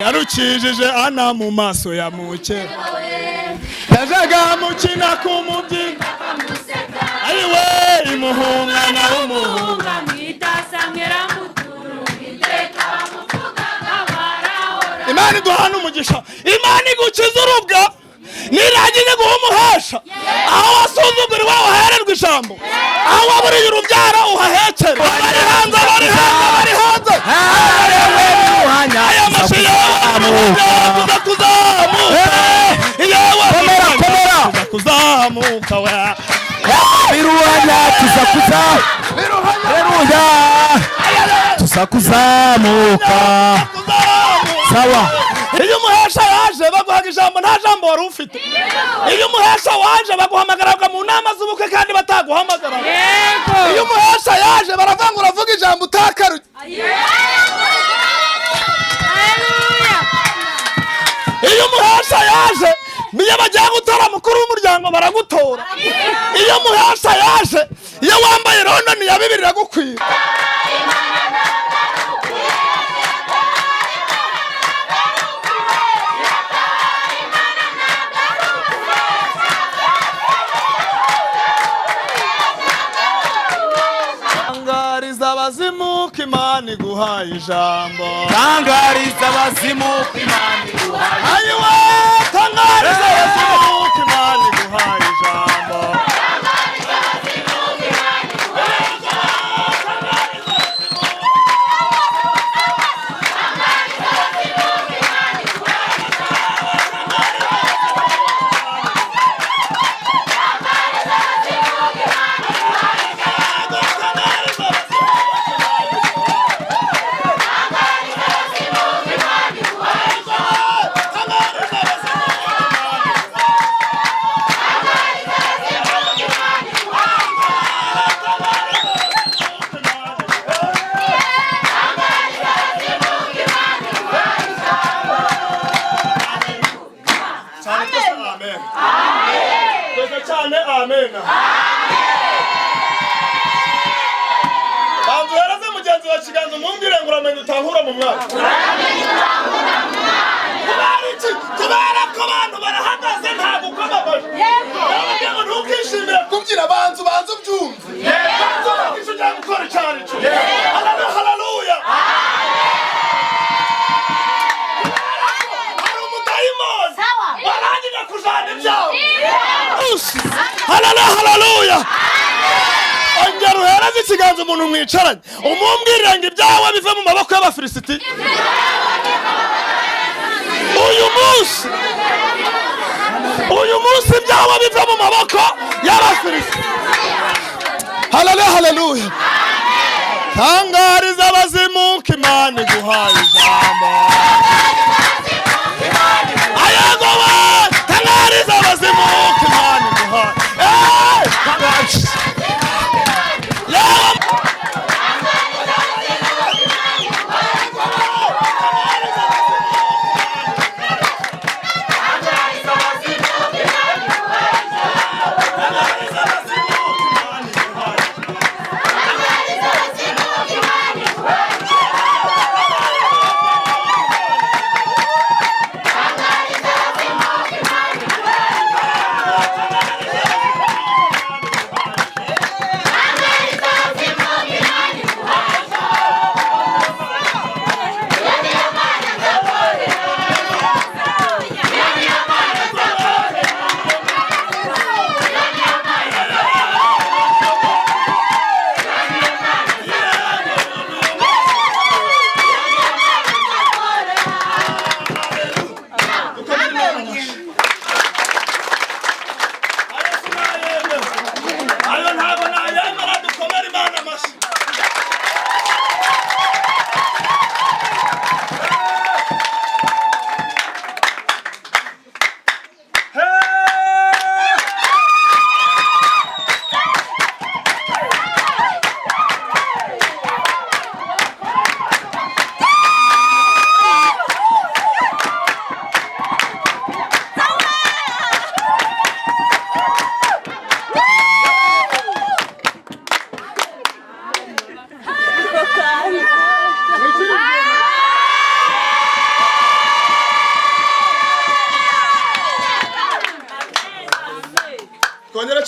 Yarukijije ana mu maso ya muke, yajaga mukina ku mubyimba, ayiwe imuhungana w'umuhunga. Imana iduhana umugisha, Imana igukiza urubwa, nirangije guha umuhesha. Aho wasuzuguriwe uhererwa ijambo, aho waburiye urubyaro uhahekere. Bari hanze, bari hanze, bari hanze. Aya mashyi tuza kuzamuka, yewe. Komera, komera. Tuza kuzamuka we. Biruhanya tuza kuza, Haleluya, tuza kuzamuka. Kuzamuka. Sawa. Iyo umuhesha yaje baguhaga ijambo, nta jambo wari ufite. Iyo umuhesha waje baguhamagaraga mu nama z'ubukwe kandi bataguhamagara. Iyo umuhesha yaje baravuga ngo uravuga ijambo utakaruye. Iyo umuhesha yaje, niyo bagiye gutora mukuru w'umuryango baragutora. Iyo umuhesha yaje, iyo wambaye rondoni ya bibiri iragukwira. Tangariza abazimu ko Imana iguhaye ijambo. Tangariza abazimu ko Imana iguhaye. Ayiwe, tangariza abazimu ko Imana iguhaye ijambo. Cyane twese amen. Twese cyane amen. Banza uhereze mugenzi wa kiganza, umumbwire ngo uramenye utankura mu mwaka. Kubera iki? Kubera ko abantu barahagaze, ntabwo ukomamaje. Yarababwiye ngo ntukishimire kubyina, banza ubanze ubyumve. Banza umenye icyo ugiye gukora icyo ari cyo. Haleluya, haleluya. Hari umudayimoni warangije kujana ibyawe. Haleluya, haleluya. Ongera uhereze ikiganza umuntu mwicaranye, umumbwirire ngo ibyawe bive mu maboko y'Abafilisiti uyu munsi. Uyu munsi ibyawe bive mu maboko y'Abafilisiti. Haleluya, haleluya. Tangariza abazimu ko Imana iguhaye ijambo. Ayego we, tangariza abazimu ko Imana iguhaye. Eh, tangariza. Yewe.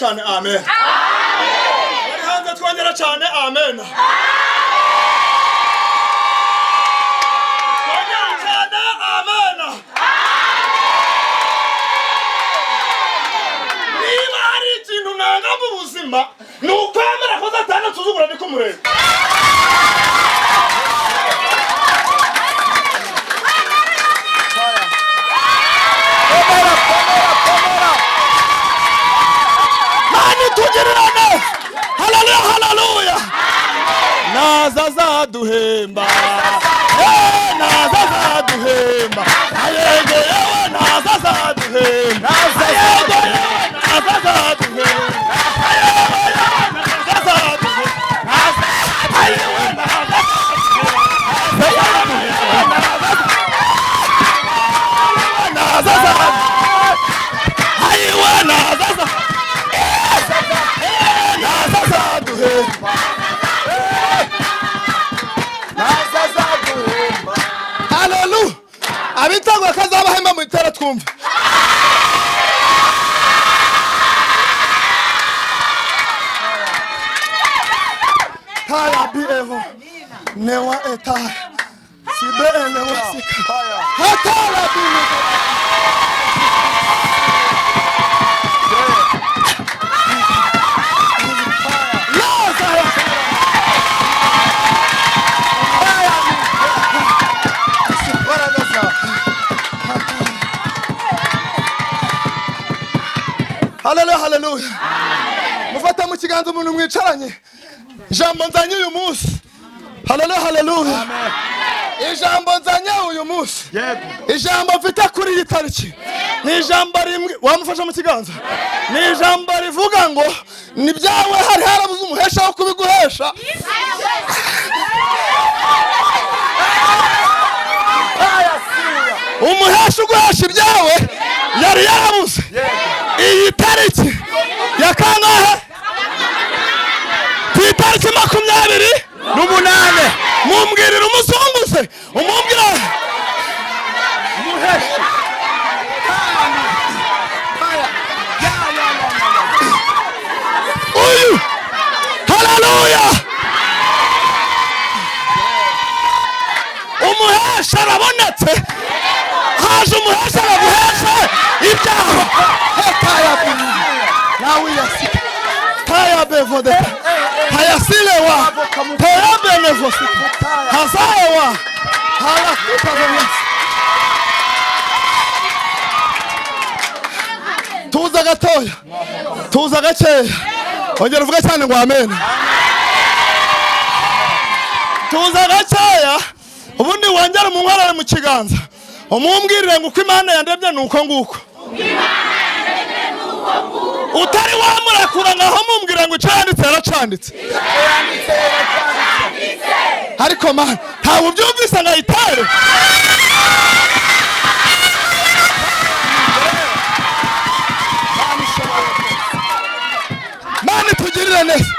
Cyane amen. Bari hanze twongera cyane amen. Twongera cyane amen. Niba hari ikintu nanga mu buzima ni ukwemera ko Satani asuzugura ndi kumureba. Haleluya, haleluya. Naza azaduhemba, naza azaduhemba, yego yewe naza azaduhemba, yego yewe naza azaduhemba, yewe naza azaduhemba, yewe naza azaduhemba. Haleluya. Abitangwa kazabahemba mu itara twumva. Taya bi evo newa eta sibe newa sika hatala bi. Haleluya, haleluya. Mufata mu kiganza umuntu mwicaranye. Ijambo nzanye uyu munsi. Haleluya, haleluya. Ijambo nzanye uyu munsi. Ijambo mfite kuri iyi tariki. Ni ijambo rimwe wamufasha mu kiganza. Ni ijambo rivuga ngo ni byawe hari harabuze umuhesha wo kubiguhesha. Umuhesha uguhesha ibyawe yari yarabuze. Iyi tariki ya kangahe? Ku itariki 28 mumbwirira umuzunguze, umumbwira Umuhesha. Uyu. Haleluya. Umuhesha arabonetse. Haje umuhesha araguhesha ibyaha. Hetaya bini nawe yasika taya bevode hayasilewa taya benevosika hazawa halakuta vomyasi. Tuza gatoya, tuza gakeya, ongera uvuge cyane ngo amen. Tuza gakeya, ubundi wongera umunkorere mu kiganza umumbwirire ngo uko Imana yandebye nuko nguko. Utari wamurakura ngaho mumbwira ngo icyo yanditse yaracanditse. Ariko man ntawe ubyumvise ngo ayitere. Mani tugirire neza.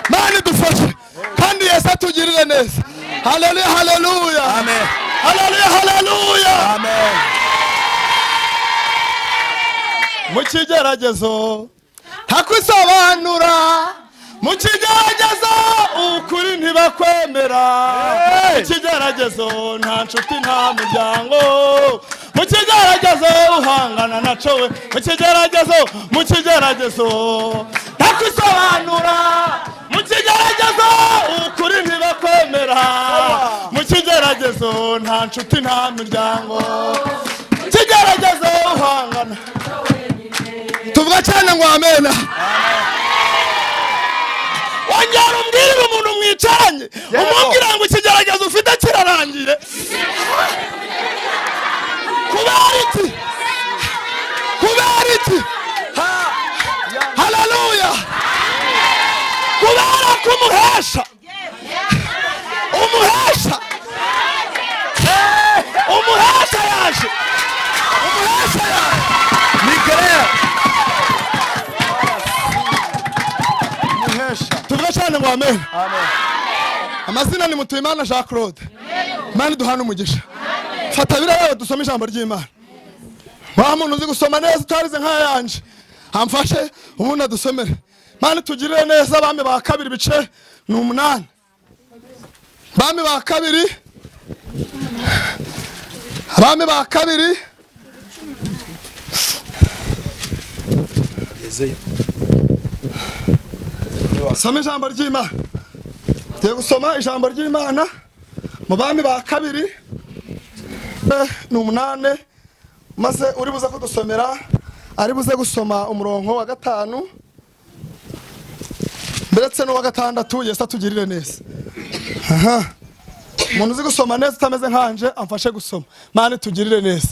Mani dufashe kandi Yesu atugirire neza. Haleluya, haleluya. Amen. Haleluya, haleluya. Amen. Mu kigeragezo ntakwisobanura, mu kigeragezo ukuri ntibakwemera, mu kigeragezo nta nshuti nta muryango, mu kigeragezo uhangana na cowe, mu kigeragezo, mu kigeragezo ntakwisobanura, mu kigeragezo ukuri ntibakwemera, mu kigeragezo nta nshuti nta muryango, mu kigeragezo uhangana. Tuvuga cyane ngo amena. Wongera umbwirire umuntu mwicaranye, umubwira ngo ikigeragezo ufite kirarangiye. Kubera iki? Kubera iki? Haleluya. Kubera ko umuhesha, umuhesha, umuhesha yaje, umuhesha yaje. Miguel. Umuhesha. Tuvuga cyane ngo amen. Amen. Amazina ni Mutuyimana Jean Claude. Imana iduhane umugisha. Fata biriya, dusome ijambo ry'Imana. Wa muntu uzi gusoma neza utarize nk'ayanje amfashe, ubundi adusomere. Mana tugirire neza. Abami ba Kabiri, ibice ni 8. Abami ba Kabiri, Abami ba Kabiri. Soma ijambo ry'Imana. Tugiye gusoma ijambo ry'Imana mu Bami ba Kabiri, ni 8. Maze uri buze kudusomera ari buze gusoma umurongo wa 5 ndetse n'uwa 6. Yesu atugirire neza. Aha, umuntu uzi gusoma neza utameze nkanje amfashe gusoma. Mana tugirire neza.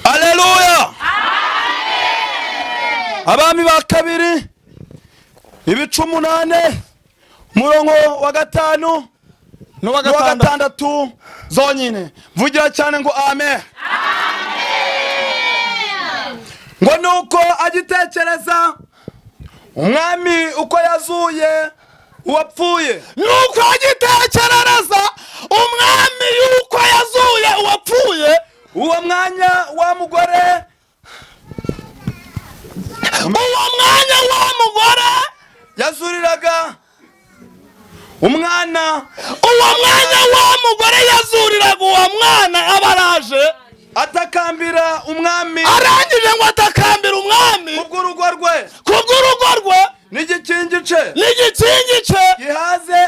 Aleluya! Abami ba Kabiri, ibice 8, umurongo wa 5 n'uwa n'uwa 6. 6 zonyine. Mvugira cyane ngo amen. Ngo nuko agitekereza umwami uko yazuye uwapfuye, Nuko agitekerereza umwami yuko yazuye uwapfuye, uwo mwanya wa mugore, uwo mwanya wa mugore yazuriraga umwana, uwo mwanya wa mugore yazuriraga uwo mwana, abaraje, atakambira umwami, arangije ngo atakambira umwami kubw'urugo rwe kubw'urugo rwe n'igikingi cye. N'igikingi cye. Gihaze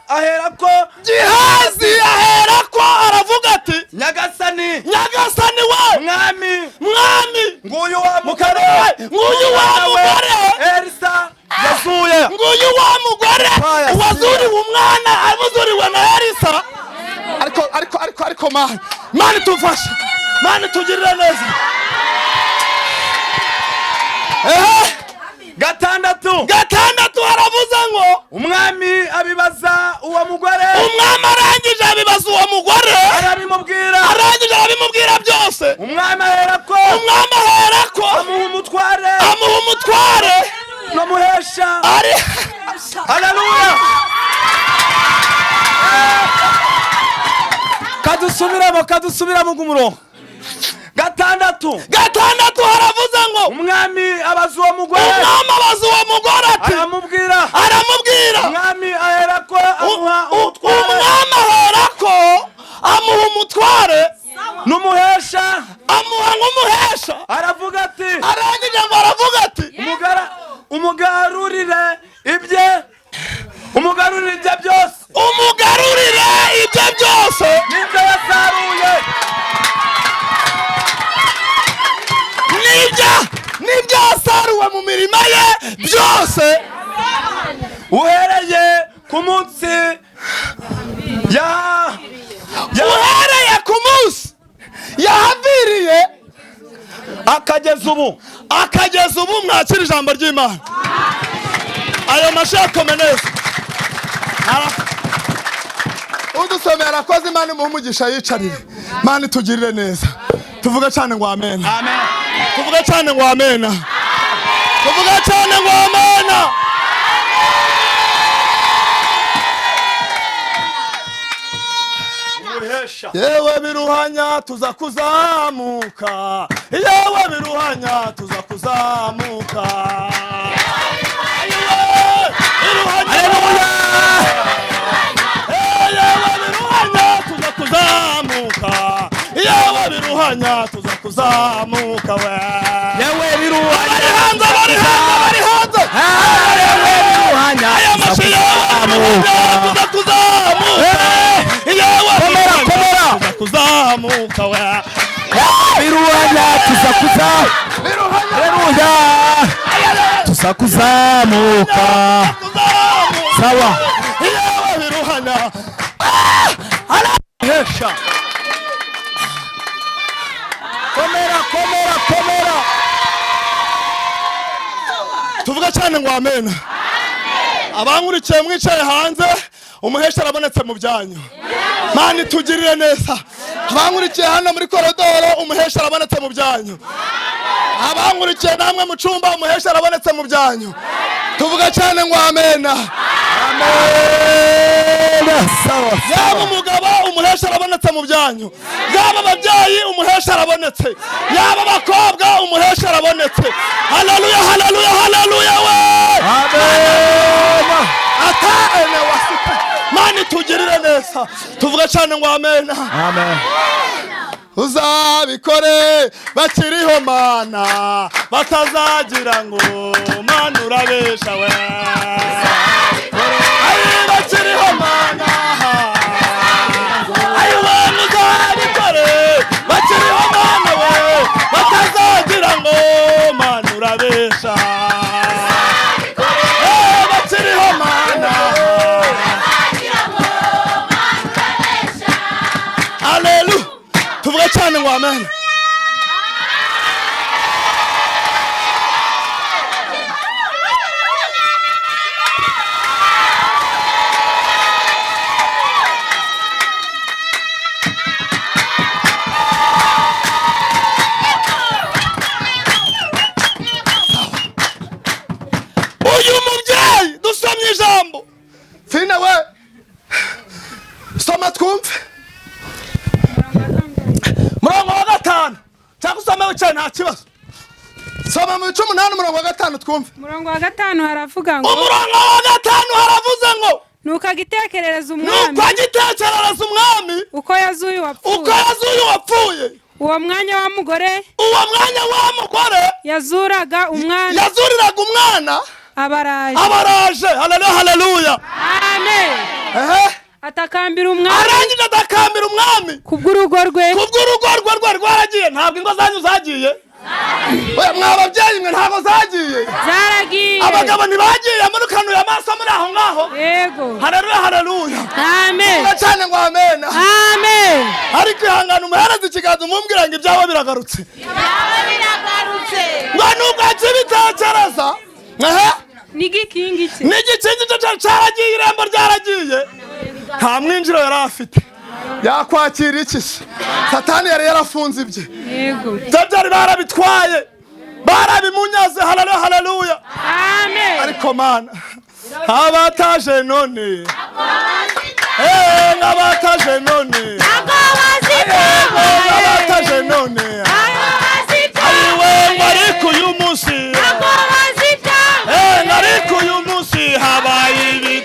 ahera ko, Gihazi ahera ko aravuga ati: "Nyagasani, "Nyagasani we, mwami, mwami, nguyu wa mugore, nguyu wa mugore Elisa yazuye." Nguyu wa mugore wazuriwe umwana, abuzuriwe na Elisa. Ariko ariko ariko ariko Mana, Mana tufashe, Mana tugirire neza. Ehe. 6. 6 haravuze ngo: Umwami abibaza uwo mugore, Umwami arangije abibaza uwo mugore, arabimubwira. Arangije arabimubwira byose. Umwami aherako Umwami aherako amuha umutware amuha umutware n'umuhesha. Ari Haleluya! Kadusubiramo, kadusubiramo umurongo 6. 6 haravuze ngo: Umwami abaza uwo mugore, Umwami abaza uwo mugore ati, aramubwira. Aramubwira. Umwami aherako amuha umutware Umwami aherako amuha umutware n'umuhesha, amuha nk'umuhesha. Aravuga ati: Arangije ngo aravuga ati: "Umugarurire ibye, umugarurire ibye byose, "Umugarurire ibyo byose, n'ibyo yasaruye." N'ibyo yasaruwe mu mirima ye byose, uhereye ku munsi ya uhereye ku munsi yahaviriye akageza ubu." Akageza ubu. Mwakira ijambo ry'Imana. Ayo mashyi akome neza. Udusomera arakoze, Imana imuhe umugisha, yicarire. Imana itugirire neza. Tuvuge cyane ngo amena. Amen. Tuvuge cyane ngo amena. Tuvuge cyane ngo amena. Umuhesha. Yewe biruhanya, tuza kuzamuka. Yewe biruhanya, tuza kuzamuka. Yewe biruhanya, yewe biruhanya, tuza kuzamuka. Yewe biruhanya, tuza kuzamuka we. Yewe biruhanya, Bari hanze, bari hanze, bari hanze. Yewe biruhanya, Aya mashyi. Yewe biruhanya, tuza kuzamuka. Yewe Komera, biruhanya, komera. tuza kuzamuka we. Biruhanya, tuza kuza, haleluya, tuza kuzamuka. Kuzamuka. Sawa. Yewe biruhanya. Hesha. Komera, komera, komera. Tuvuga cyane ngo amena. Abankurikiye mwicaye hanze, umuhesha arabonetse mu byanyu. Mana itugirire neza. Abankurikiye hano muri korodoro, umuhesha arabonetse mu byanyu. Abankurikiye namwe mu cyumba, umuhesha arabonetse mu byanyu. Tuvuga cyane ngo amena. Amen. Sawa. Yaba umugabo, umuhesha. Umuhesha arabonetse mu byanyu. Yaba ababyeyi, umuhesha arabonetse. Yaba abakobwa, umuhesha arabonetse. Haleluya, haleluya, haleluya we! Amen. Ataene wasika. Mani tugirire neza. Tuvuge cyane ngo amen. Amen. Uzabikore bakiriho Mana, batazagira ngo Mana urabesha we. Ayi bakiriho Mana, ayi we, uzabikore bakiriho Mana we, batazagira ngo Mana urabesha. Eh, bakiriho Mana. Haleluya! Tuvuge cyane ngo amen. Uyu mubyeyi, dusomye ijambo fine we, soma twumve murongo wa 5, cyangwa usome wicaye, nta kibazo. Soma mu bice 8, umurongo wa 5, twumve. Umurongo wa 5 haravuga ngo: Umurongo wa 5 haravuze ngo: Nuko agitekerereza umwami Nuko agitekerereza umwami uko yazuye uko uwapfuye. Yazuye uwapfuye. Uwo mwanya wa mugore Uwo mwanya wa mugore yazuraga umwana yazuriraga umwana abaraje. Abaraje. Haleluya, haleluya! Amen. Ehe. Atakambira umwami Arangije atakambira umwami kubw'urugo rwe. Kubw'urugo rwe rwari rwaragiye. Ntabwo ingo zanyu zagiye? Oya, mwa babyeyi mwe, ntabwo zagiye? Zaragiye. Abagabo ntibagiye? Murukanuye amaso muri aho ngaho. Yego. Haleluya, haleluya! Amen. Vuga cyane ngo amen. Amen. Ariko ihangane, umuhereza ikiganza, umubwira ngo ibyawe biragarutse. Ibyawe biragarutse. Ngo nubwo akibitekereza, ehe. N'igikingi cye. N'igikingi cye cyari cyaragiye, irembo ryaragiye, nta mwinjiro yari afite. Yakwakira iki se? Satani yari yarafunze ibye. Byo byari barabitwaye, barabimunyaze. Haleluya, haleluya! Amen. Ariko Mana, abataje none, eh, nk'abataje none, yego, nk'abataje none, ayiwe, ngo ariko uyu munsi, eh, ngo ariko uyu munsi habaye ibi,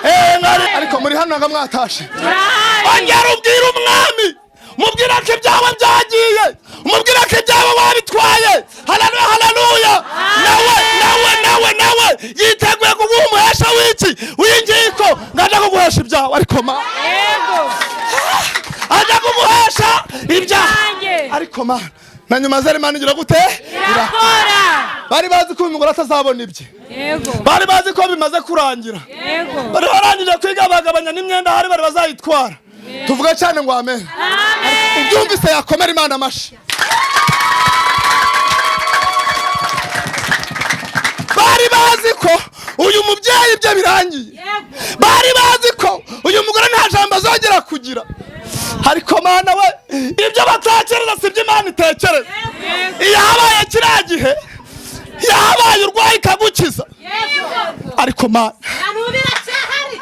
eh, ngo ariko muri hano nga mwatashe. Ongera ubwire umwami, mubwira ko ibyawe byagiye, mubwira ko ibyawe wabitwaye. Haleluya, haleluya! Nawe, nawe, nawe, nawe yiteguye kuguha umuhesha w'iki? W'ingiko, ngo ajya kuguhesha ibyawe. Ariko ma ajya kuguhesha ibyawe. Nanjye. Ariko ma na nyuma zari Imana igira gute? Irakora. Bari bazi ko uyu mugore atazabona ibye. Bari bazi ko bimaze kurangira. Bari barangije kwiga, bagabanya n'imyenda hari bari bazayitwara. Tuvuge cyane ngo amen. Amen. Ubyumvise yakomera Imana amashi. Bari bazi ko uyu mubyeyi ibyo birangiye, bari bazi ko uyu mugore nta jambo azongera kugira. Ariko Mana we, ibyo batekereza si byo Imana itekereza. Iyo habaye kiriya gihe, yahabaye urwaye ikagukiza. Ariko Mana, Nanubu biracyahari.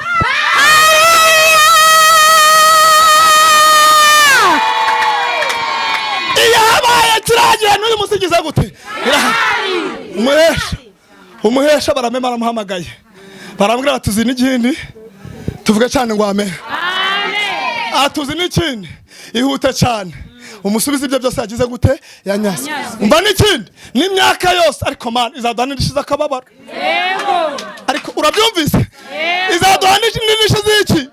Iyo habaye kiriya gihe, n'uyu munsi igize gute? Irahari. Umuhesha, umuhesha baramema, baramuhamagaye, baramubwira bati: "Uzi n'ikindi?" Tuvuge cyane ngo amen. Atuzi n'ikindi? Ihute cyane umusubize ibyo byose yagize gute? Yanyaze. Umva n'ikindi, n'imyaka yose. Ariko Mana izaduha n'indishyi z'akababaro. Ariko urabyumvise? Izaduha n'indishyi z'iki?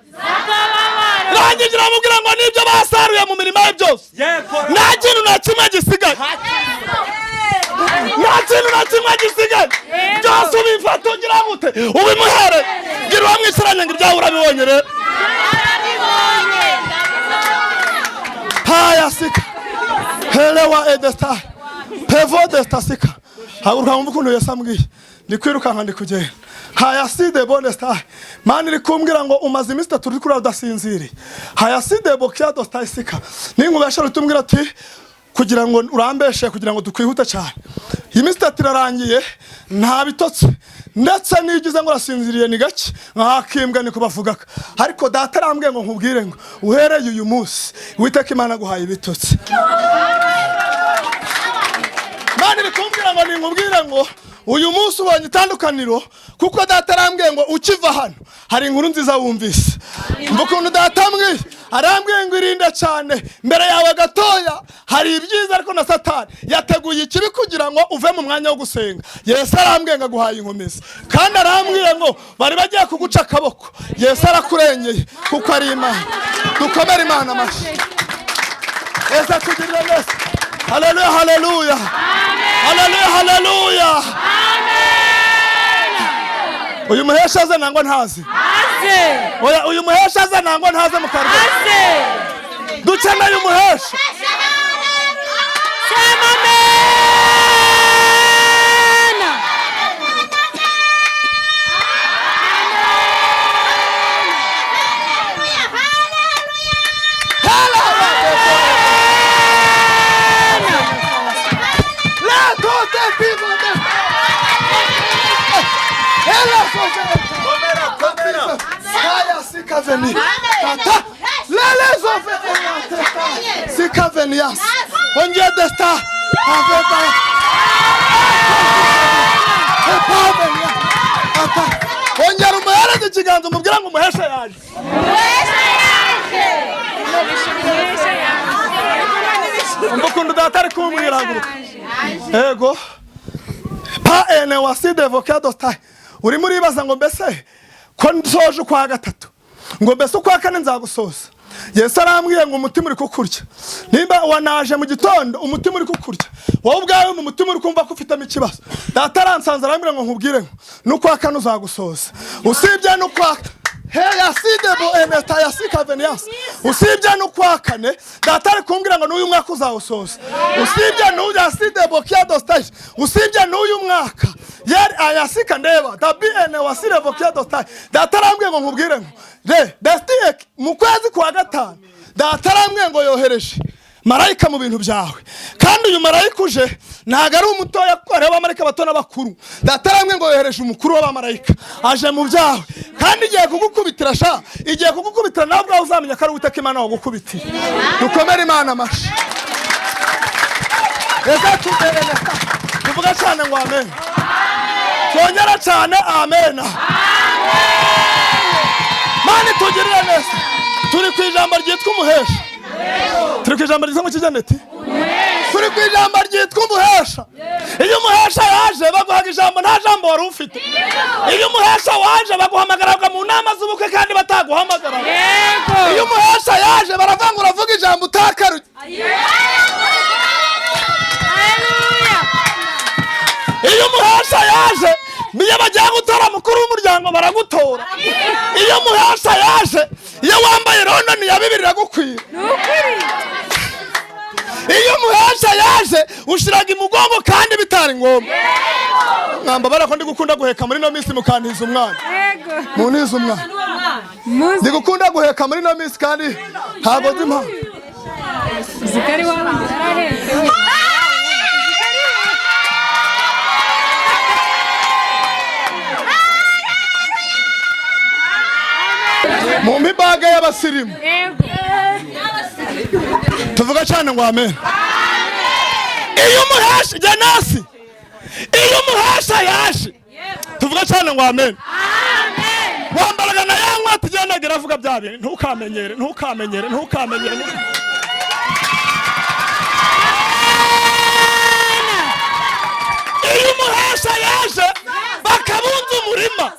Rangije iramubwira ngo n'ibyo basaruye mu mirima ye byose, nta kintu na kimwe gisigaye, nta kintu na kimwe gisigaye, byose ubifata ugira gute? Ubimuhere. Gira uwo mwicaranye ngo ibyawe urabibonye rero. Haya, sika helewa edesta pevo desta sika. Haguruka wumve ukuntu Yesu ambwiye. Ndi kwirukanka, ndi kugenda. Haya, side bonesta. Mana iri kumbwira ngo umaze iminsi 3 uri kurara udasinziriye. Haya, side bokia dosta sika. Ninkubesha rutumbwira ati kugira ngo urambeshe, kugira ngo dukwihute cyane. Iyi minsi 3 irarangiye, nta bitotsi. Ndetse nigize ngo urasinziriye ni gake nkakimbwa niko bavugaga. Ariko data arambwiye ngo nkubwire ngo uhereye uyu munsi Uwiteka Imana aguhaye ibitotsi. Imana iri kumbwira ngo ninkubwire ngo uyu munsi ubonye itandukaniro, kuko data arambwiye ngo ukiva hano hari inkuru nziza wumvise. Mva ukuntu data ambwiye, arambwiye ngo irinde cyane, mbere yawe gatoya hari ibyiza, ariko na Satani yateguye ikibi kugira ngo uve mu mwanya wo gusenga. Yesu arambwiye ngo aguhaye inkomezi, kandi arambwiye ngo bari bagiye kuguca akaboko, Yesu arakurengeye kuko ari Imana. Dukomere Imana amashyi. Yesu atugirire neza. Haleluya, haleluya. Haleluya, haleluya. Uyu muhesha aze nangwa ntaze? Aze. Oya, uyu muhesha aze nangwa ntaze mu karwa? Aze. Dukeneye umuhesha. Sema amena. Ongera umuhereze ikiganza umubwira ngo umuhesha yaje. Umva ukuntu data ari kumbwira, haguruka. Ego pa ene waside vocado style. Urimo uribaza ngo mbese ko nsoje ukwa gatatu, ngo mbese ukwa kane nzagusoza. Yesu arambwiye ngo umutima uri kukurya. Nimba wanaje mu gitondo umutima uri kukurya, wowe ubwawe mu mutima uri kumva ko ufitemo ikibazo. Data aransanze arambwira ngo nkubwire ngo n'ukwa kane uzagusoza. Usibye n'ukwa usibye n'ukwa kane, data ari kumbwira ngo n'uyu mwaka uzawusoza. Usibye n'uyu asidebo kiadostaje, usibye n'uyu mwaka yari ayasika ndeba dabi ene wasirevo kiadostaje. Data arambwiye ngo nkubwire ngo re destiek mu kwezi kwa gatanu, data arambwiye ngo yohereje marayika mu bintu byawe. Kandi uyu marayika uje ntago ari umutoya, kuko hariho abamarayika bato n'abakuru. Data arambwiye ngo yohereje umukuru w'abamarayika aje mu byawe, kandi igiye kugukubitira sha, igiye kugukubitira nawe ubwawe uzamenya ko ari Uwiteka Imana wagukubitiye. Dukomere Imana amashyi. Reka tuvuge cyane ngo amen. Twongera cyane amen. Mani tugirire neza. Turi ku ijambo ryitwa umuhesha. Turi ku ijambo ryitwa kijaneti. Turi ku ijambo ryitwa umuhesha. Iyo umuhesha yaje baguhaga ijambo nta jambo wari ufite. Iyo umuhesha waje baguhamagara mu nama z'ubukwe kandi bataguhamagara. Iyo umuhesha yaje baravanga uravuga ijambo utakaruye. Iyo umuhesha yaje niyo bagiye gutora mukuru w'umuryango baragutora. Iyo umuhesha yaje iyo wambaye London ya bibiri iragukwira. Iyo umuhesha yaje ushiraga imugongo kandi bitari ngombwa. Mwamba barako ndi gukunda guheka muri no minsi mukantiza umwana. Muntiza umwana. Ndi gukunda guheka muri no minsi kandi ntago nzi impamvu. Zikari wawe yarahetse. Mu mibaga y'abasirimu. Tuvuga cyane ngo amen. Iyo umuhesha Janasi, iyo umuhesha yaje, tuvuga cyane ngo amen. Wambaraga na yanywa tugendagira avuga bya bintu ntukamenyere, ntukamenyere, ntukamenyere. Iyo umuhesha yaje bakabunza umurima,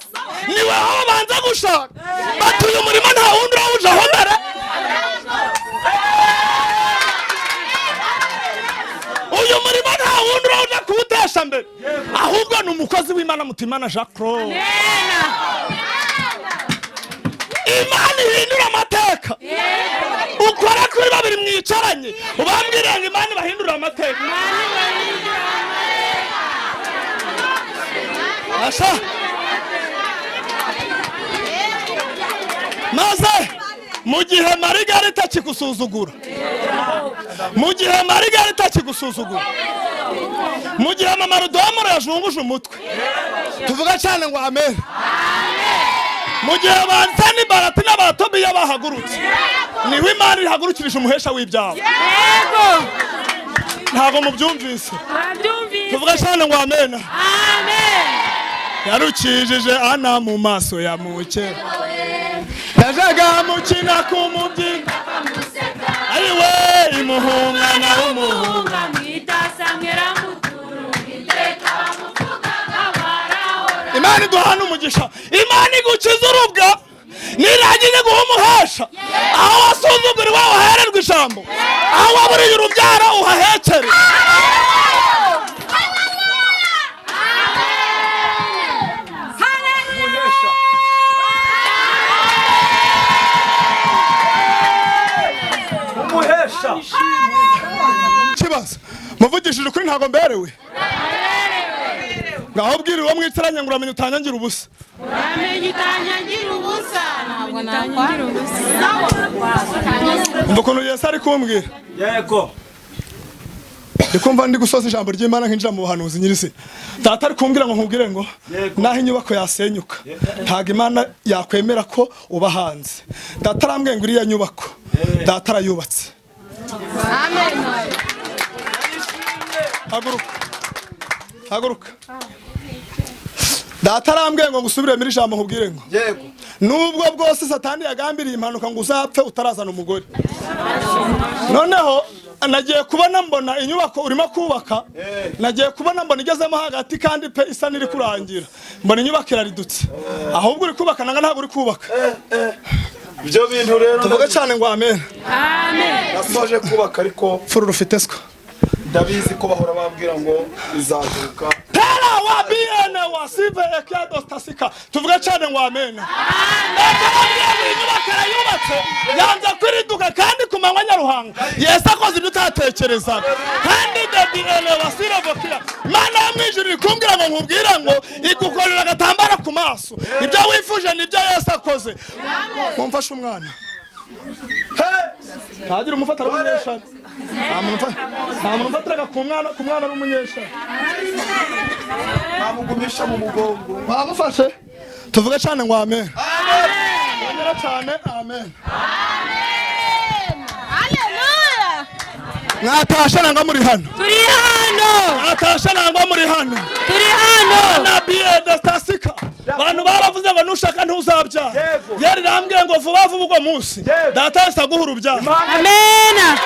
niwe aho banza gushaka batuye umurima nta wundi urawujaho mbere. Uyu murima nta wundi urawuja kuwutesha mbere, ahubwo ni umukozi w'Imana Mutimana Jacques Claude. Imana ihindura amateka. Ukora kuri babiri mwicaranye ubambwire ngo Imana ibahindura amateka. Asha maze Mu gihe Marigarita akigusuzugura, mu gihe Marigarita akigusuzugura, mu gihe mama Rudomoro yajunguje umutwe, tuvuga cyane ngo amen. Mu gihe bansani Barati n'Abatobiya bahagurutse, niwe Imana ihagurukirije umuhesha w'ibyawe. Yego. Ntabwo mubyumvise. Turabyumvise. Tuvuga cyane ngo amen. Amen. Yarukijije Ana mu maso ya muke, yajaga mukina ku mubyimba, ariwe imuha umwana w'umuhungu. Imana iduhana umugisha, Imana igukiza urubwa, nirangije guha umuhesha. Aho wasuzuguriwe uhahererwa ijambo, aho waburiye urubyaro uhahekere. Umuhesha. Kibazo muvugishije ukuri ntabwo mberewe. Ngaho bwira uwo mwicaranye ngo uramenye utanyangira ubusa. Uramenye utanyangira ubusa. Ntabwo natangira ubusa. Umva ukuntu Yesu ari kumbwira. Yego. Ndikumva ndi gusoza ijambo ry'Imana nkinjira mu buhanuzi nyirisi. Data ari kumbwira ngo nkubwire ngo naho inyubako yasenyuka, ntago Imana yakwemera ko uba hanze. Data arambwiye ngo iriya nyubako data arayubatse. Amen. Haguruka. Haguruka. Data arambwiye ngo ngusubire muri ijambo nkubwire ngo Yego. nubwo bwose Satani yagambiriye impanuka ngo uzapfe utarazana umugore. Noneho nagiye kubona mbona inyubako urimo kubaka, nagiye kubona mbona igezemo hagati kandi pe isa n'iri kurangira, mbona inyubako iraridutse. Ahubwo uri kubaka nanga ntabwo uri kubaka. Ibyo bintu rero tuvuge cyane ngo amen. Amen. Nasoje kubaka ariko furu rufite siko ndabizi ko bahora bambwira ngo izaduka. Tera wa BN wa sive ekiado stasika. Tuvuge cyane ngo amen. Amen. Inyubako arayubatse yanze kwiriduka kandi ku manywa nyaruhanga. Yesu akoze ibyo utatekerezaga. Kandi the BN wa sirovokira. Mana yo mwijuru ikumbwira ngo nkubwira ngo igukorera agatambara ku maso. Ibyo wifuje nibyo Yesu akoze. Mumfashe umwana. Ntagira umufatara w'umunyeshari. Nta muntu ufatiraga ku mwana w'umunyeshari. Namugumisha mu mugongo. Bamufashe. Tuvuge cyane ngo amen. Amen. Ongera cyane amen. Amen. Haleluya. Mwatashe nangwa muri hano. Turi hano. Mwatashe nangwa muri hano. Turi hano. Na biede stasika. Abantu baravuze ngo nushaka ntuzabyara. Yari rambwiye ngo vuba vuba ubwo munsi. Data yese aguha urubyaro. Amen.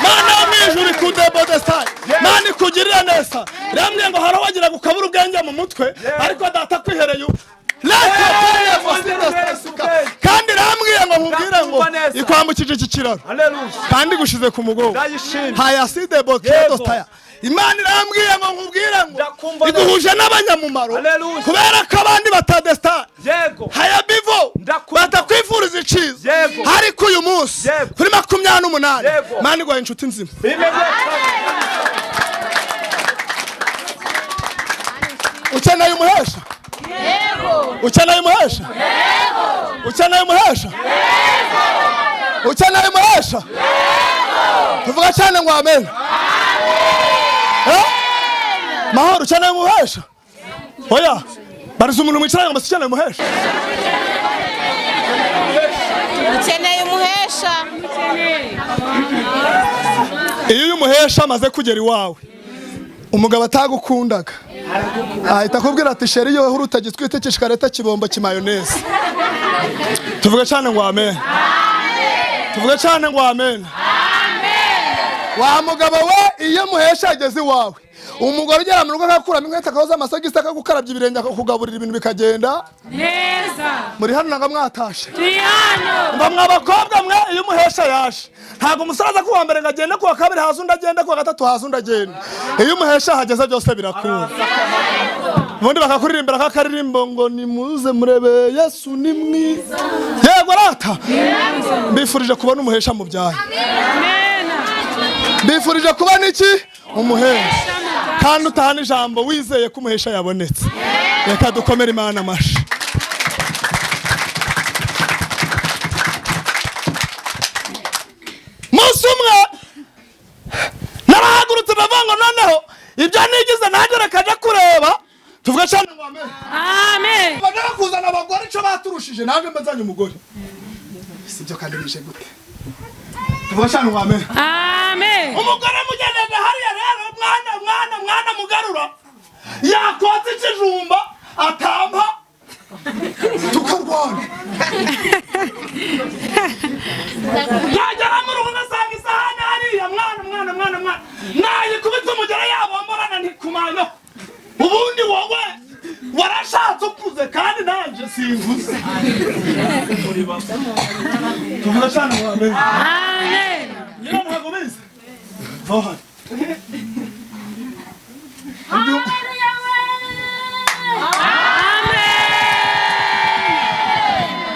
Mana yo mwijuru ikudebodestai. Mana ikugirira neza. Rambwiye ngo haro wagira gukabura ubwenge mu mutwe, ariko data kwihereye. Kandi rambwiye ngo nkubwire ngo ikwambukije iki kiraro. Kandi gushize ku mugongo. Hayaside bokedostaya. Imana irambwiye ngo nkubwire ngo iguhuje n'abanyamumaro kubera ko abandi batadesta. Yego. Hayabivo batakwifuriza iciza. Ariko uyu munsi kuri 28 Mana iguhaye inshuti nzima. Ukeneye umuhesha? Yego. Ukeneye umuhesha? Yego. Ukeneye umuhesha? Yego. Ukeneye umuhesha? Yego. Tuvuga cyane ngo amen. Mahoro ukeneye umuhesha? Oya, bariza umuntu mwicaranye ngo ukeneye umuhesha. Ukeneye umuhesha. Iyo uyu muhesha amaze kugera iwawe, umugabo atagukundaga ahita akubwira ati sheri yo urutagitwite kishikareta kibombo kimayoneze. Tuvuge cyane ngo amen. Tuvuge cyane ngo amen. Wa mugabo we iyo muhesha ageze iwawe, umugore ugera mu rugo akakuramo inkweto akahoza amasogisi akagukarabya ibirenge akakugaburira ibintu bikagenda neza. Muri hano nanga mwatashe. Turi hano. Mba mwa bakobwa mwe iyo umuhesha yaje, ntago umusaza kuwa mbere ngo agende kuwa kabiri haza undi agende kuwa gatatu haza undi agende. Iyo umuhesha hageze byose birakunda. Ubundi bakakuririmbira kakaririmbo ngo nimuze murebe Yesu ni mwiza. Yego rata. Mbifurije kubona umuhesha mu byayo. Mbifurije kubona iki? Umuhesha. Kandi utahana ijambo wizeye ko umuhesha yabonetse. Reka dukomere Imana amashi. Ndangije naje mbazanye umugore. Sibyo kandi bije gute? Tubashana ngo amen. Amen. Umugore mugeneze hariya rero mwana mwana mwana mugarura. Yakotse ikijumba atampa tukarwana. Yagera mu rugo ngasanga isahani hariya mwana mwana mwana mwana. Nayikubita umugera yabomborana ntikumanya. Ubundi wowe warashatse ukuze kandi nanje simvuze. Tuvuga cyane ngo amen. Amen. Nyina ntabwo bize. Vaha.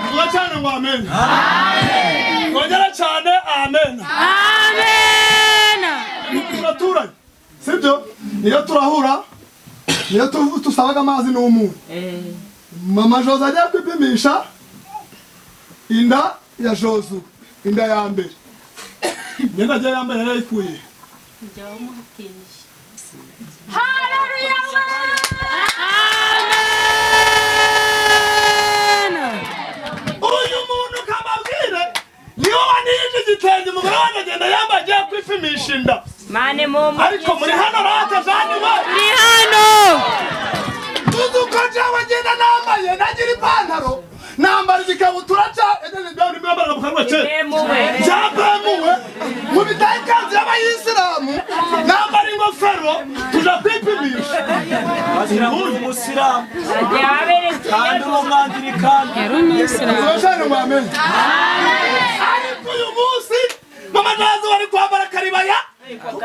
Tuvuga cyane ngo amen. Amen. Kongera cyane amen. Amen. Turaturanye. Sibyo? Niyo turahura. Niyo tusabaga amazi n'umunyu. Mama Jose ajya kwipimisha inda ya Jozu, inda ya mbere. Imyenda agiye yambaye yarayikuye. Amen. Uyu muntu kababwire niwe wanije igitenge umugore wanjye agenda yambaye agiye kwipimisha inda. Ariko muri hano rata jani we. Turi hano. Tuzi uko jewe ngenda nambaye nagira ipantaro nambara igikabutura cya cyabemuwe mu bitaye ikanzu y'abayisilamu nambara ingofero tuja kwipimisha. Bagira ngo uri umusilamu kandi uri umwangilikani. Yari umuyisilamu. Turashana ngo amen. Ariko uyu munsi mama Nazo bari kwambara karibaya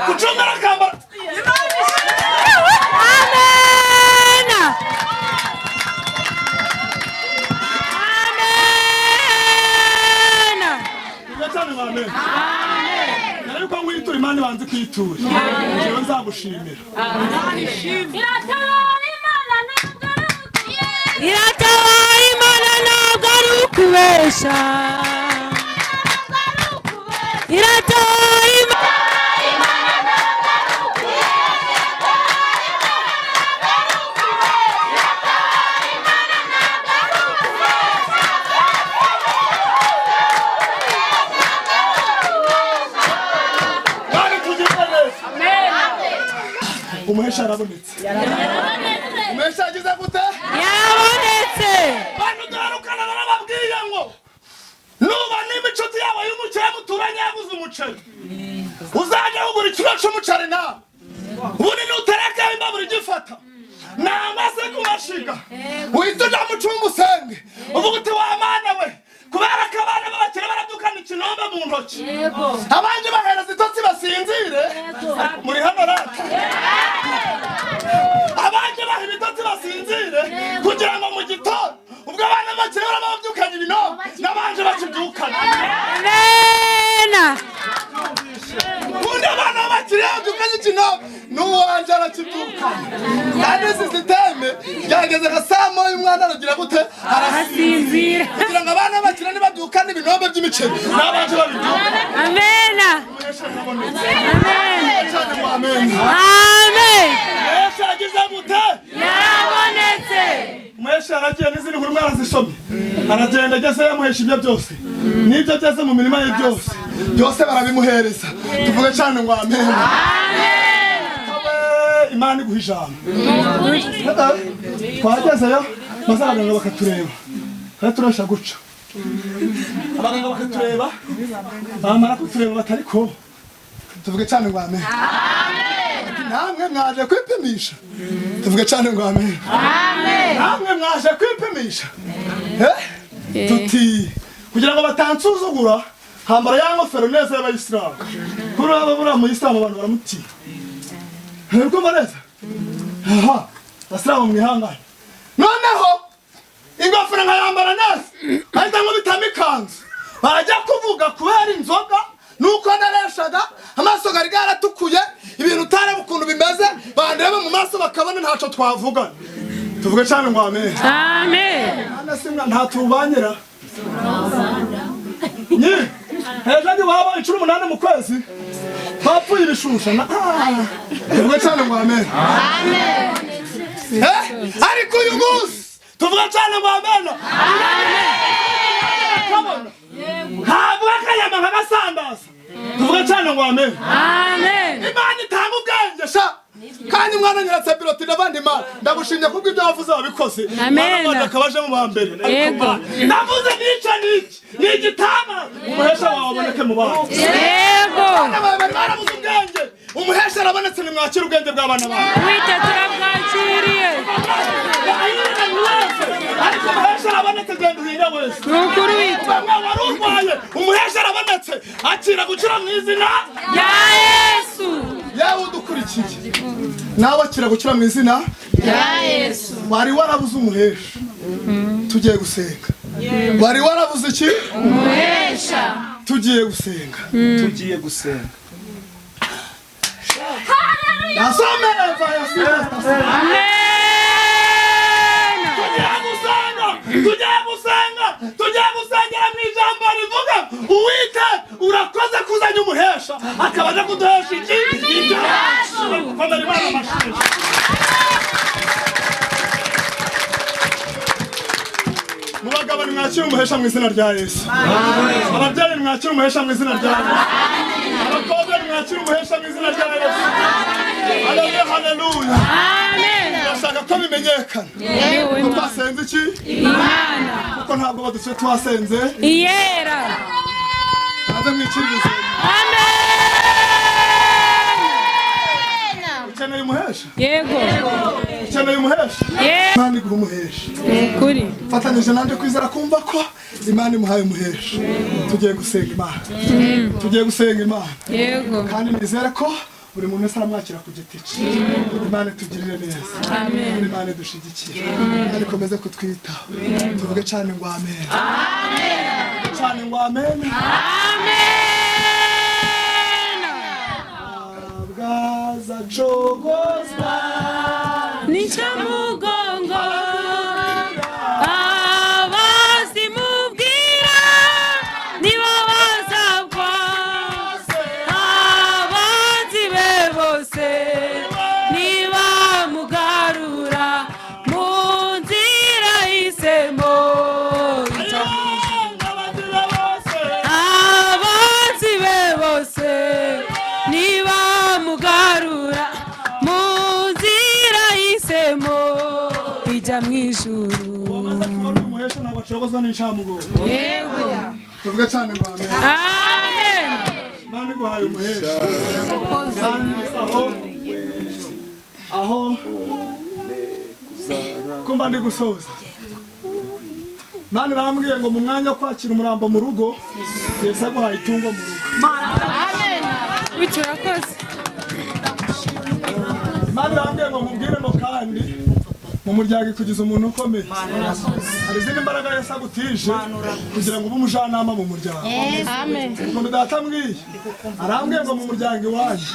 kucungara akambara. Amen. Amen. Turashana ngo amen. Ariko nkwitura Imana ibanze kwitura. Jewe nzagushimira. Iratabara Imana ntabwo ari ukubesha. Iratabara Imana. Kandi tugirwe neza. Umuhesha arabonetse. Umuhesha yagize gute? Yarabonetse. Bantu duherukana barababwiye ngo nuba nimba inshuti yawe y'umukire muturanye yaguze umuceri uzajya kugura ikiro cy'umuceri nawe ubundi nuterekaho imbabura igifata nangwa se kumashiga uhita uja mu cyumba usenge uvuga uti wa mana we kubera ko abana b'abakire barabyukana ikinombe mu ntoki abandi bahereza itotsi basinzire muri hano rata abandi baha ibitotsi basinzire kugira ngo mu gitondo ubwo abana b'abakire baraba babyukanye ibinombe n'abanje bakibyukana. Amen. Ubundi abana b'abakire babyukanye ikinombe n'uwanje arakibyukana. Kandi sisiteme byageze nka saa moya umwana aragira gute? Asinzira. Kugira ngo abana b'abakire nibabyukane ibinombe by'imiceri n'abanje babibyukane. Amen. Amen. Amen. Amen. Umuhesha yagize gute? Yarabonetse. Umuhesha yaragiye n'izindi nkuru mwarazisomye. Aragenda ageze yamuhesha ibyo byose. N'ibyo ageze mu mirima ye byose. Byose barabimuhereza. Tuvuge cyane ngo amen. Amen. Imana iguha ijambo. Twagezeyo maze abaganga bakatureba. Twari turasha guca. Abaganga bakatureba. Bamara kutureba batariko. Tuvuge cyane ngo amen. Namwe mwaje kwipimisha. Tuvuge cyane ngo amen. Namwe mwaje kwipimisha. Tuti kugira ngo batansuzugura hambara ya ngofero neza y'abayisilamu. Kuri aba buriya muyisilamu abantu baramutinya. Ntibikumva neza? Aha, abasilamu mwihangane. Noneho ingofero nkayambara neza ahita nkubitamo ikanzu. Barajya kuvuga kubera inzoga nuko nareshaga amaso gari garatukuye ibintu utareba ukuntu bimeze bandeba mu maso bakabona ntaco twavugana. Tuvuge cyane ngo amen. Amen. Ana simwa nta tubanyira. Nyi ejo ndi waba 18 mu kwezi bapfuye ibishusha na tuvuge cyane ngo amen. Amen. Ariko uyu munsi Tuvuga cyane ngo amena. Ntabwo akanyama nk'agasandaza. Tuvuga cyane ngo amen. Amen. Imana itanga ubwenge sha. Kandi mwana nyiratse biroti n'abandi ma ndagushimye kubwo ibyo wavuze wabikoze. Amen. Mwana akabaje mu bambere. Yego. Ndavuze nica niki ni igitanga umuhesha wawe aboneke mu bantu. Yego. Abana bawe bari barabuze ubwenge. Umuhesha arabonetse, nimwakire ubwenge bw'abana bawe. Wite turabwakiriye. Ariko umuhesha arabonetse, genda uhinde wese. Ni ukuri wite. Bamwe wari urwaye, umuhesha arabonetse, akira gukira mu izina rya Yesu. Yewe udukurikiye, nawe akira gukira mu izina rya Yesu. Wari warabuze umuhesha, tugiye gusenga. Wari warabuze iki? Umuhesha. Tugiye gusenga. Tugiye gusenga. Nasome Eva ya Silvestre. Amen. Tugiye gusenga, tugiye gusenga, tugiye gusengera mu ijambo rivuga Uwiteka urakoze kuzanya umuhesha akaba aje kuduhesha iki? Ibyacu. Komera Imana amashyi. Mu bagabo nimwakire umuhesha mu izina rya Yesu. Ababyeyi nimwakire umuhesha mu izina rya Yesu. Abakobwa nimwakire umuhesha mu izina rya Yesu. Haleluya, haleluya. Amen. Ndashaka ko bimenyekana Yewe ko twasenze iki? Imana. Kuko ntabwo badufite twasenze. Iyera. Naze mwikiririze. Amen. Ukeneye umuhesha? Yego. Ukeneye umuhesha? Yego. Imana iguha umuhesha. Ukuri. Fatanyije nanjye kwizera kumva ko Imana imuhaye umuhesha. Tugiye gusenga Imana. Tugiye gusenga Imana. Yego. Kandi nizere ko buri muntu wese aramwakira ku giti cye. Imana itugirire neza. Amen. Imana idushyigikire. Imana ikomeze kutwitaho. Tuvuge cyane ngo amen. Amen. Cyane ngo amen. Amen. Bwaza jogozwa Nica mugongo abazimubwira nibo bazagwa, abanzi be bose nibamugarura mu nzira y'isemo. Abanzi be bose nibamugarura mu nzira y'isemo ijya mu ijuru. Uwamaze kubona umuhesha ntabwo acogozwa n'incamugongo. Yego. Tuvuge cyane ngo amen. Amen. Imana iguhaye umuhesha. Kandi aho aho kumva ndi gusoza. Imana irambwiye ngo mu mwanya wo kwakira umurambo mu rugo, Yesu aguhaye itungo mu rugo. Amen. Bityo urakoze. Imana irambwiye ngo mubwire ngo kandi mu muryango ikugize umuntu ukomeye. Hari izindi mbaraga Yesu agutije kugira ngo ube umujyanama mu muryango. Amen. Ukuntu data ambwiye, arambwiye ngo mu muryango iwanyu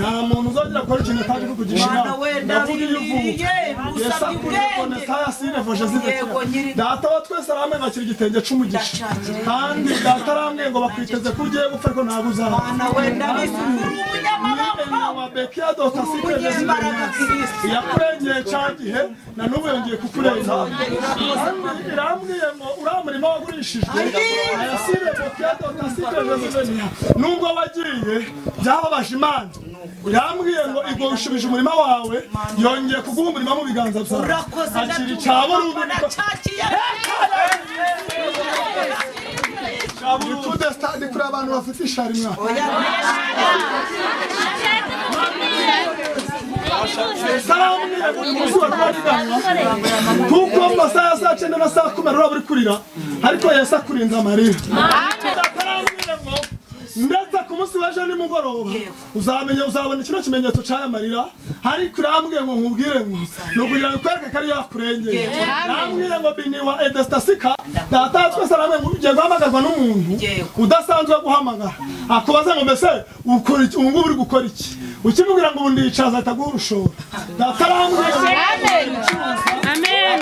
nta muntu uzongera gukora ikintu ataje kukugisha inama. Ndavuga iyo uvuka Yesu akuriye Konesta yasire voje. Data wa twese arambwiye ngo akira igitenge c'umugisha. Kandi data arambwiye ngo bakwiteze ko ugiye gupfa ariko ntabwo uzapfa. Yakurengeye cya gihe na n'ubu yongeye kukurengera. Irambwiye ngo uriya murima wagurishijwe ayasire nubwo wagiye byababaje Imana. Irambwiye ngo igushubije umurima wawe, yongeye kuguha umurima mu biganza byawe. Akira icya burundu. Ndi kuri abantu bafite ishari mwa. Kuko mu masaha ya saa 9 na saa 10 uraba uri kurira, ariko Yesu akurinze amarira. Ndetse ku munsi w'ejo nimugoroba uzamenya, uzabona kino kimenyetso cy'aya marira. Ariko urambwiye ngo nkubwire ngo ni ukugira ngo ikwereke ko ari yakurengeye. Arambwiye ngo bini wa edestasika data twese arambwiye ngo ugiye guhamagarwa n'umuntu udasanzwe guhamagara akubaza ngo mbese ukora iki, ubu ngubu uri gukora iki? Ukimubwira ngo ubu ndicaza ahita aguha urushoro. Data arambwiye ngo Amen.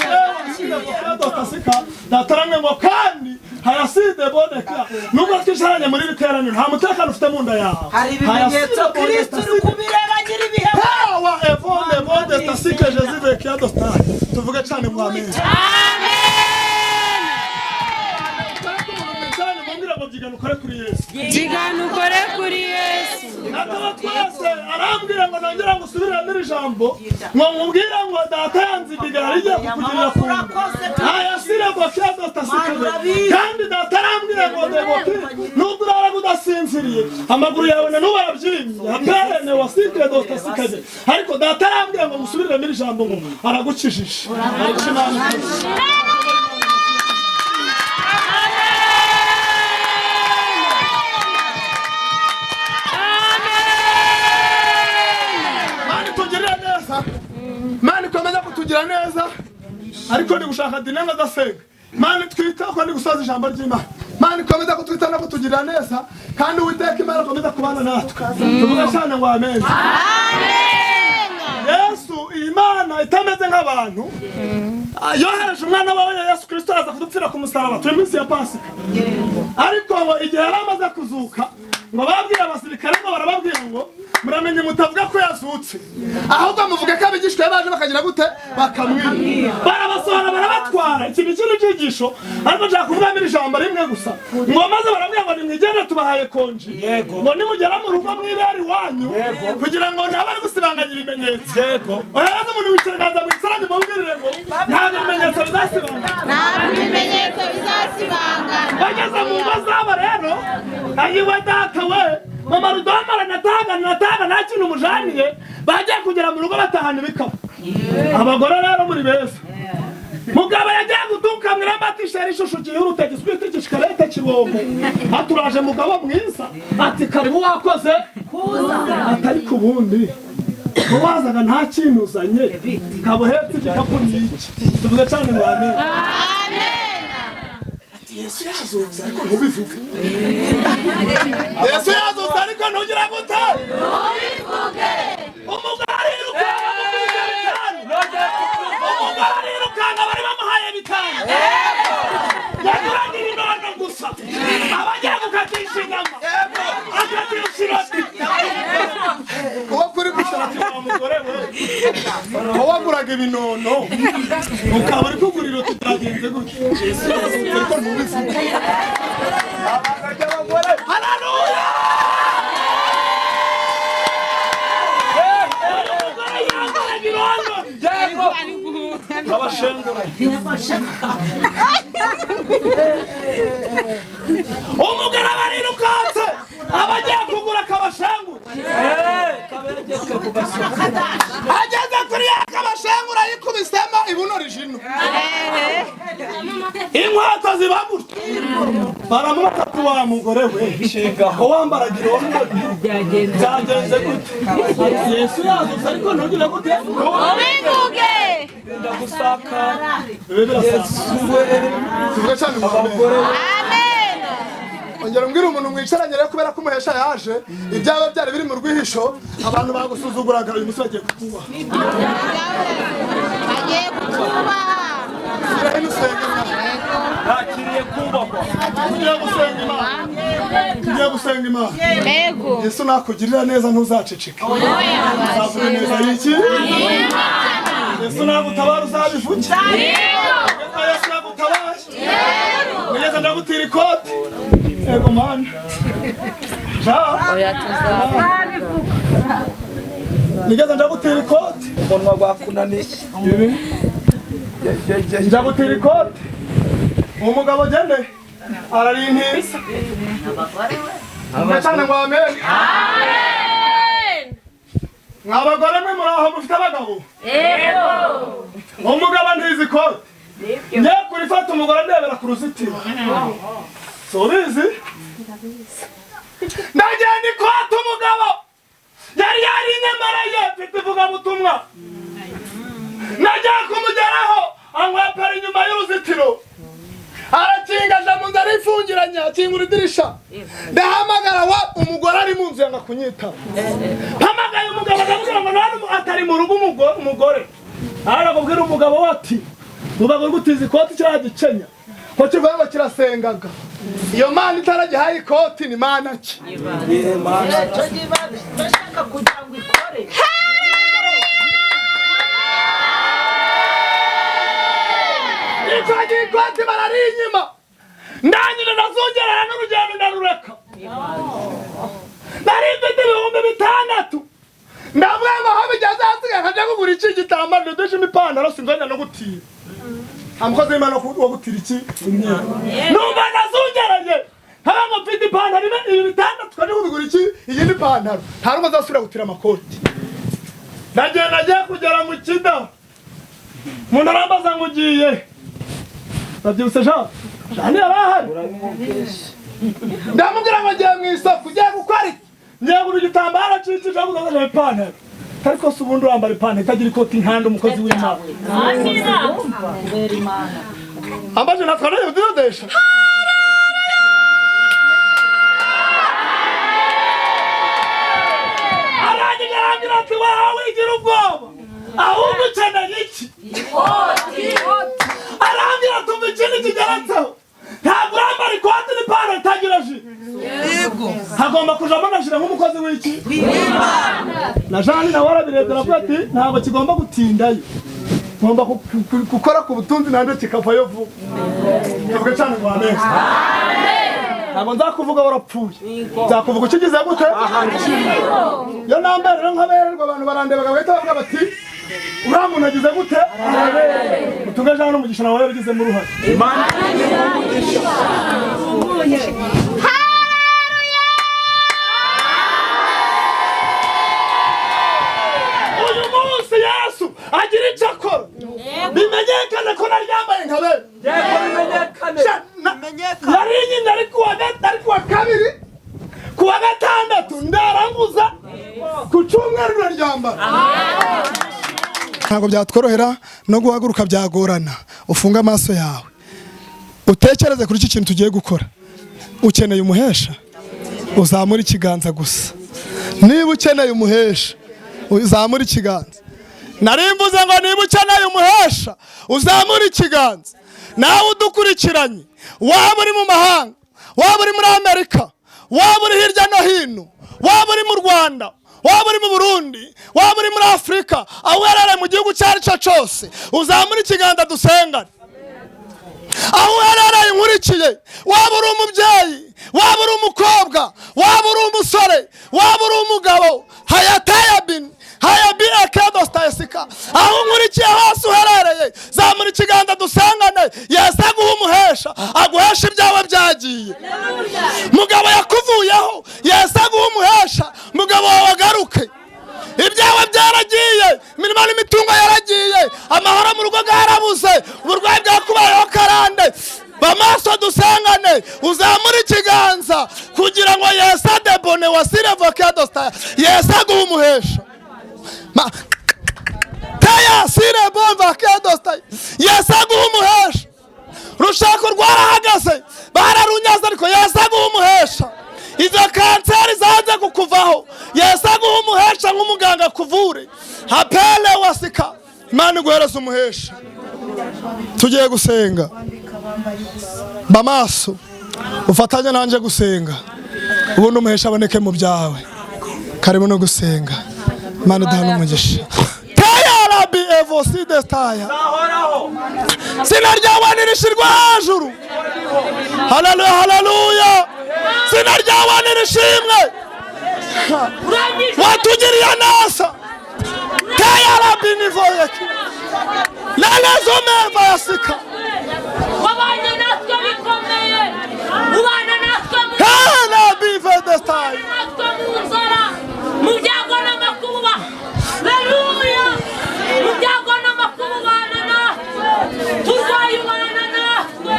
Data arambwiye ngo kandi hayaside boneka nubwo twicaranye muri iri teraniro nta mutekano ufite mu nda yawe. Hari ibimenyetso Kristo uri kubireba nyiri ibihe. Ewa evone bonde tasike Jésus vekia dosta. Tuvuge cyane ngo amen. Amen. Byigana ukore kuri Yesu. Byigana ukore kuri Yesu. Nataba twese arambwira ngo nongera ngo usubiremo iri jambo ngo nkubwire ngo data yanze imigara igiye kukugirira ku ntayasire ngo kiyadotasikabe kandi data arambwira ngo deboki nubwo urara udasinziriye amaguru yawe na n'ubu arabyimbye aperene wasikire dotasikabe ariko data arambwira ngo ngusubiriremo iri jambo ngo aragukijije ariko Imana ikoze. Mani ikomeza kutugira neza ariko ndi gushaka dinenga adasenga. Mani twita ko ndi gusoza ijambo ry'Imana. Mani ikomeza kutwita no kutugira neza kandi Uwiteka Imana akomeza kubana natwe. Tuvuge cyane ngo amen. Amen. Yesu Imana itameze nk'abantu yohereje umwana wawe Yesu Kristo aza kudupfira ku musaraba turi minsi ya Pasika. Ariko ngo igihe yari amaze kuzuka ngo babwira abasirikare ngo barababwira ngo muramenye mutavuga ko yazutse ahubwo muvuga ko abigishwa baje bakagira gute bakamwiba barabasohora barabatwara. Iki ni kintu cyigisho ariko nshaka kuvuga muri ijambo rimwe gusa ngo maze barabwira ngo nimwigende tubahaye konji ngo nimugera mu rugo mwibere iwanyu kugira ngo ntabari gusibanganya ibimenyetso. Oya umuntu wicaye mwicaranye mubwirire ngo nta bimenyetso bizasibangana. Nta bimenyetso bizasibangana. Bageze mu ngo zabo rero ayiwe data we mama Rudomara natanga nta kintu mujaniye bagiye kugera mu rugo batahana ibikapu. Abagore rero muri beza mugabo yagiye gutuka mwiramba ati sheri ishusho gihuruta giswite gishikarete kibombo aturaje mugabo mwiza ati karibu wakoze kuza atari kubundi wazaga nta kintu uzanye kabuhetse igikapu n'iki. Tuvuge cyane ngo amen. Amen. Yesu yazutse ariko ntubivuge. Yesu yazutse ariko ntugira gute ntubivuge. Umugore arirukanka bitanu. Umugore arirukanka bari bamuhaye bitanu. Yaguraga ibinono gusa abagiye gukatisha inyama akatisha iroti. Uwo kuri gushaka wa mugore we waguraga ibinono ukaba uri kugura iroti byagenze gutya. Yesu yazutse ariko ntubivuge. Haleluya. Umugore arirukanse abagiye kugura akabashengura ageze kuri ya kabashengura yikubisemo ibuno rijino inkweto ziba gutya baramubata ku wa mugore we ko wambaraga irondo byagenze gute. Yesu yazutse ariko ntugire gute ubivuge. Ndagusaka Tuvuge cyane ngo amen. Ongera umbwire umuntu mwicaranye rero kubera ko umuhesha yaje ibyaba byari biri mu rwihisho abantu bagusuzuguraga uyu munsi bagiye kukubaha. Bagiye kukubaha. Nakiriye kubahwa. Tugiye gusenga Imana. Tugiye gusenga Imana. Yego. Yesu nakugirira neza ntuzaceceke. Uzavuge neza iki? Yesu nagutabara uzabivuge. Yesu nagutabaye. Yego. Ndagutira ikoti. Yego mana. Oya tuzabivuga. Nigeze ndagutira ikoti. Umunwa gwakunaniye. Ibi. Ndagutira ikoti. Umugabo gende ararintiza. Abagore ngo amen. Amen. Mwabagore mwe muraho mufite abagabo. Yego. Umugabo ntizi ikoti. Ngiye kurifata umugore ndebera ku ruzitiro. Subizi? Ndagenda ikoti umugabo yari yarinyemereye mfite ivugabutumwa. Nagiye kumugeraho ankwepera inyuma y'uruzitiro. Arakinga aja mu nzu arifungiranye akingura idirisha. Ndahamagara wa umugore ari mu nzu yanga kunyitaba. Mpamagaye umugabo ndamubwira ngo nta atari mu rugo umugore. Arakubwira umugabo we ati ubaga gutiza ikoti kiriya gikenya ko kivuga ngo kirasengaga. Iyo mana itaragihaye ikoti ni mana ki? Bashaka kugira ngo ikore. Urugendo ndarureka. Nari mfite 6000. Ndavuga ngo aho bigeze hasigaye nkajya kugura iki gitambaro ndodeshemo ipantaro sinzongera no gutira. Nta mukozi w'Imana wo gutira iki imyenda. Numva nazungeranye. Nkaba ngo mfite ipantaro imwe 600 tukajya kubigura iki iyindi pantaro. Nta n'ubwo nzasubira gutira amakoti. Ndagenda nagiye kugera mu Kidaho. Umuntu arambaza ngo ugiye. Ndabyibutse Jean. Jean yari ahari. Ndamubwira ngo ngiye mu isoko ugiye gukora iki? Ngiye kugura igitambaro cy'iki ushaka kuzazana ipantaro. Ariko se ubundi wambara ipantaro itagira ikoti nkanda umukozi w'Imana. Ambaje natwe nayo kudodesha. Arangije arambwira ati wawe wigira ubwoba. Ahubwo ukeneye iki? Arambwira ati umva ikindi kigeretseho. Ntabwo urambara ikoti n'ipantaro itagira jire. Hagomba kujamo na jire nk'umukozi w'iki? Na Jean nawe arabirebye aravuga ati ntabwo kigomba gutindayo. Ngomba gukora ku butunzi nanjye kikavayo vuba. Tuvuge cyane ngo amen. Ntabwo nzakuvuga warapfuye. Nzakuvuga ukigize gute? Iyo nambara rero nkabererwa abantu barandebaga bagahita bavuga bati uriya muntu agize gute? Mutunge Jean n'umugisha nawe yabigizemo uruhare. Imana Uyu munsi Yesu agira icyo akora. Bimenyekane ko naryambaye nkabera. Yego bimenyekane. Nari nyine ari kuwa kabiri, kuwa gatandatu ndaranguza, ku cyumweru ndaryambara. Ntabwo byatworohera no guhaguruka byagorana. Ufunge amaso yawe. Utekereze kuri iki kintu tugiye gukora. Ukeneye umuhesha? Uzamura ikiganza gusa. Niba ukeneye umuhesha, uzamura ikiganza. Nari mvuze ngo niba ukeneye umuhesha, uzamura ikiganza. Nawe udukurikiranye, waba uri mu mahanga, waba uri muri Amerika, waba uri hirya no hino, waba uri mu Rwanda, waba uri mu Burundi, waba uri muri Afurika, aho uherereye mu gihugu icyo ari cyo cyose, uzamura ikiganza dusengane. Aho uherereye inkurikiye, waba uri umubyeyi, waba uri umukobwa, waba uri umusore, waba uri umugabo, hayatayabin hayabi akedostayesika, aho unkurikiye hose uherereye, zamura ikiganza dusengane. Yesu aguha umuhesha, aguhesha ibyawe byagiye. Mugabo yakuvuyeho, Yesu aguha umuhesha, mugabo wawe agaruke. Ibyawe byaragiye, imirimo n'imitungo yaragiye, amahoro mu rugo bwarabuze, uburwayi bwakubayeho karande. Bamaso dusengane, uzamura ikiganza kugira ngo Yesu adebone wasirevokedostaya, Yesu aguha umuhesha. Taya sire bomba kedostaya, Yesu aguha umuhesha. Rushako rwarahagaze, bararunyaze ariko Yesu aguha umuhesha. Izo kanseri zanze kukuvaho, Yesu aguha umuhesha nk'umuganga akuvure. Hapele wasika, Imana iguhereze umuhesha. Tugiye gusenga. Bamaso ufatanye nanje gusenga, ubundi umuhesha aboneke mu byawe. Karibu no gusenga. Imana iduhe umugisha. Taya rabi evoside taya. Zina ryawe nirishirwe hejuru. Haleluya, haleluya. Zina ryawe nirishimwe. Watugiriye neza. Taya rabi nivoyeki. Lelezomeva yasika. Wabanye natwe bikomeye. Ubana natwe mu Rabi vedestai. natwe mu nzara, mu byago n'amakuba. Haleluya. Mu byago n'amakuba ubana natwe. Turwaye ubana natwe.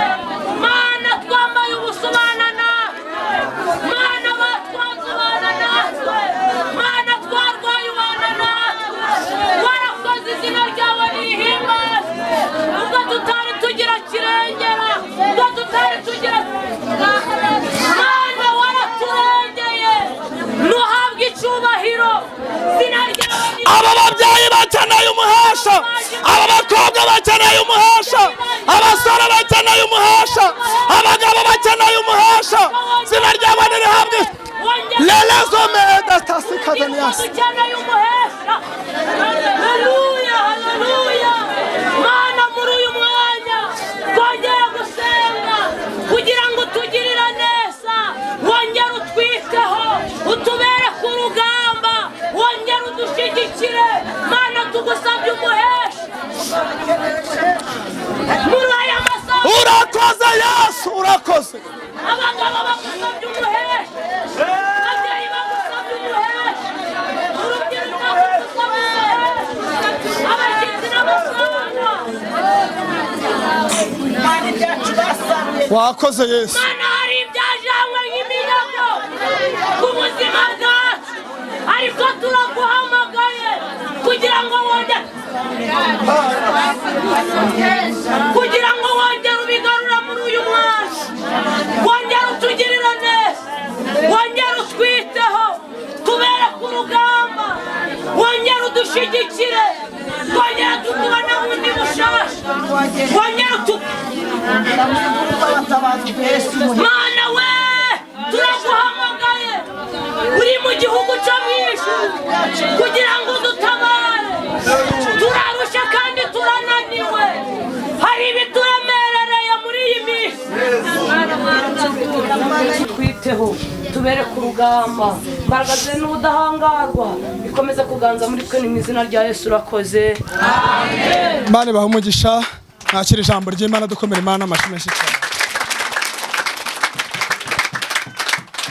Mana twambaye ubusa ubana natwe. Mana batwanze ubana natwe. Mana twarwaye ubana natwe. Warakoze izina ryawe rihimbazwe. Ubwo tutari tugira kirengera, ubwo tutari tugira Mana waraturengeye. Nuhabwe icyubahiro. Izina ryawe ni Aba babyeyi bakeneye umuhesha, aba bakobwa bakeneye umuhesha, abasore bakeneye umuhesha, abagabo bakeneye umuhesha. Zina ryawe nirihabwe. Lelezomedatasikadanias. Dukeneye umuhesha. Haleluya, haleluya. Mana muri uyu mwanya twongera gusenga kugira ngo utugirire neza. Abagabo bagusabye umuhesha, ababyeyi bagusabye umuhesha, urubyiruko rugusaba umuhesha, abashyitsi n'abasangwa. Wakoze Yesu. Mana, hari ibyajanywe nk'iminyago ku buzima bwacu, ariko turaguhamagaye kugira ngo wongere ubigarura muri uyu mwanya, wongere utugirire neza, wongere utwiteho, tubere ku rugamba, wongere udushyigikire, twongere tutubone bundi bushasha, wongere utu Mana we, turaguhamagaye uri mu gihugu cyo mu ijuru kugira ngo udutabare. Turarusha kandi turananiwe, hari ibituremerereye muri iyi minsi. Twiteho, tubere ku rugamba, imbaraga ze n'ubudahangarwa bikomeze kuganza muri twe. Ni mu izina rya Yesu, urakoze. Imana ibahe umugisha. Mwakira ijambo ry'Imana, dukomera Imana amashyi menshi cyane.